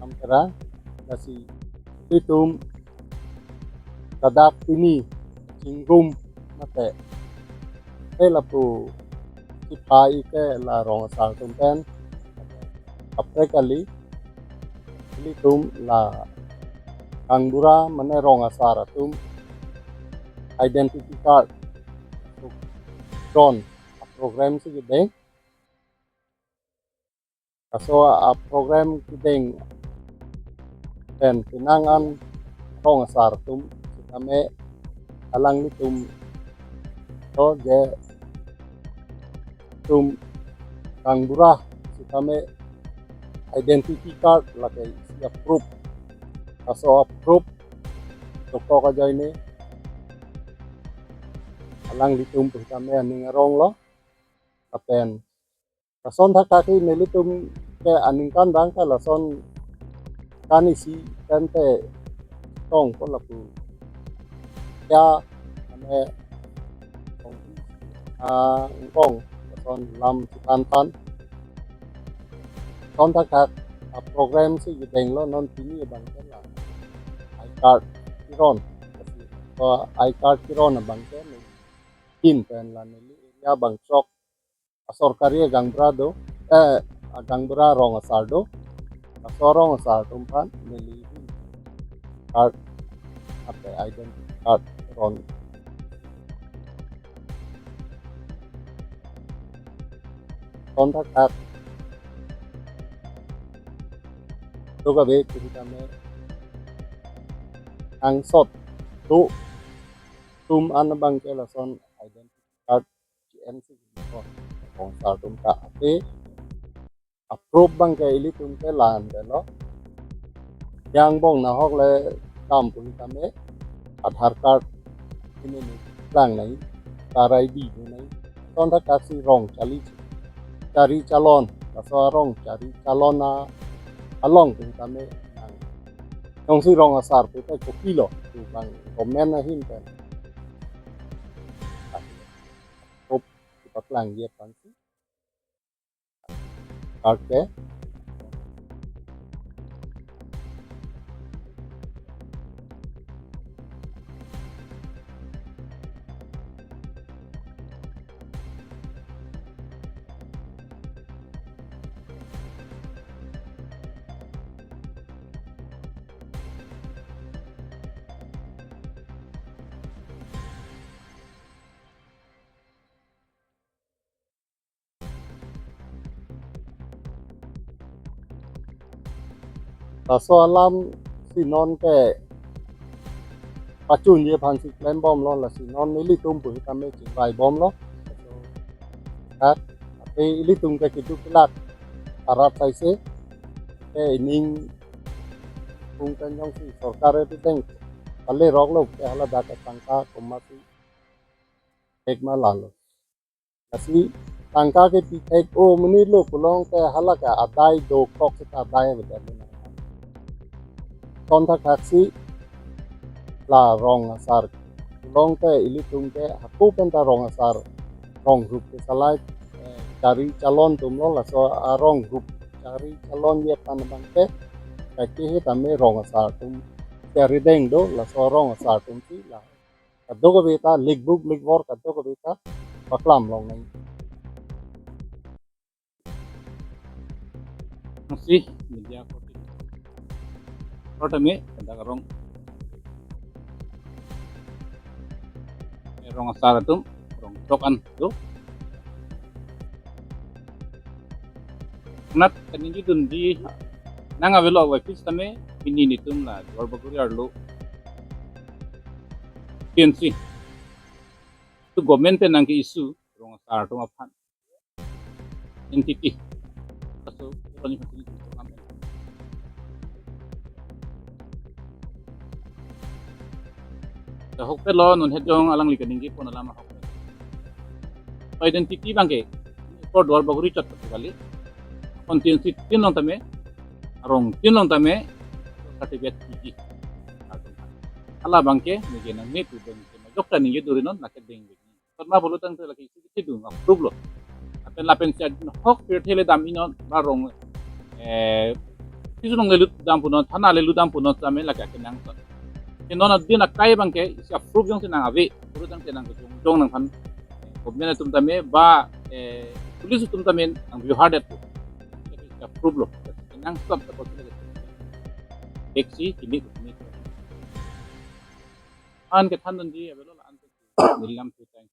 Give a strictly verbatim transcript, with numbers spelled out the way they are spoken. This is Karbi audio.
Amkera, lasi ilitum ladak pini chingrum mate, eh, lapu chipai ke la rong asar atum pen kaprek kali, ilitum la gaonbura mane rong asar atum identity card ron a-program si kedeng. Laso a-program kedeng pen penang an rong asar atum sitame alanglitum to je tum gaonbura sitame identity card lake isi a-proof. Laso a-proof dokok ajoine alanglitum pusitame aning arong lo. Lapen lason thakthak si nelitum ke aningkan dang ke lason kan isi kan te tong pon lapu ya ane tong, ah, ingkong lason lam si than than. Lason thakthak a-program si kedeng lo non pini abang ke la I card keron. So I card keron abang ke neli kin pen la neli area bangchok asorkari agaonbura do, eh, agaonbura rong asar do, laso rong asar atum aphan neli card, ape identity card ron. Lason thakthak do kave pusitame angsot do atum an abang ke lason identity card G N C ko rong asar atum ta ate a-proof abang ke ilitum ke la-an ke lo. Yang angbong nahok le dam pusitame Aadhaar card ini ni lang nai, tar I D do nai. Lason thakthak si rong chari, chari chalon, laso rong chari chalon a along pusitame nang. Jongsi rong asar pute kopilo, tu abang government ahin pen. Proof si paklangji aphan si. Okay. Laso alam si non ke pachunji aphan si klembomlo, lasi non nelitum pusitame chingvaibomlo. Kat, ate ilitum ke keduk kelak arat saise ke ining pung pen jongsi sorkar ri deng pale rok lo ke haladak ke tangka komatsi thek ma lalo. Lasi tangka ke pi thek o menit lo pulote hala ke adai dokok seta adai betul. Lason thakthak si la rong asar pulote ilitum ke hako pen ta rong asar, rong rup ke salai, eh, chari chalon atum lo, laso arong rup chari chalonji aphan abang ke kaki he tame rong asar atum chari deng do, laso rong asar atum si la kadokave ta likbuk likbor kadokave ta paklam long nai. Masi media korte korte me kada karong, rong asar atum rong tok an do. Anat kaningje dunji nang avelo awai pis tame pini nelitum la Duar Bagori arlo T N C tu government pen nangke-issue rong asar atum aphan entity. Kaso roni pati program. Dak ahok pelo non hejong alangli kaningje pon alam ahok pelo. Identity abang ke for Duar Bagori chot kali. Constituency tin along tame, arong tin along tame certificate tiji. Hala abang ke ningje nangne pu abang ke majok ta ningje duri non lake deng deng. Kotma pulo tangte lake isi kethedung a-proof lo. Lapen lapen si ahok pirthe le dam-i non ba rong, eh, Pisu nong le lutdam punon, thana le lutdam punon tame lake kenangsot. Ke non adin akai abang ke isi a-proof jongsi nang ave, pura tangte nang kejong jong nangphan. Government atum tame ba, eh, police atum tame nang bihar det pu. Isi a-proof lo. Kenangsot ta kosila ke. Beksi kimi kimi. An kethan dunji avelo la-an ke. Neli lam tu tang.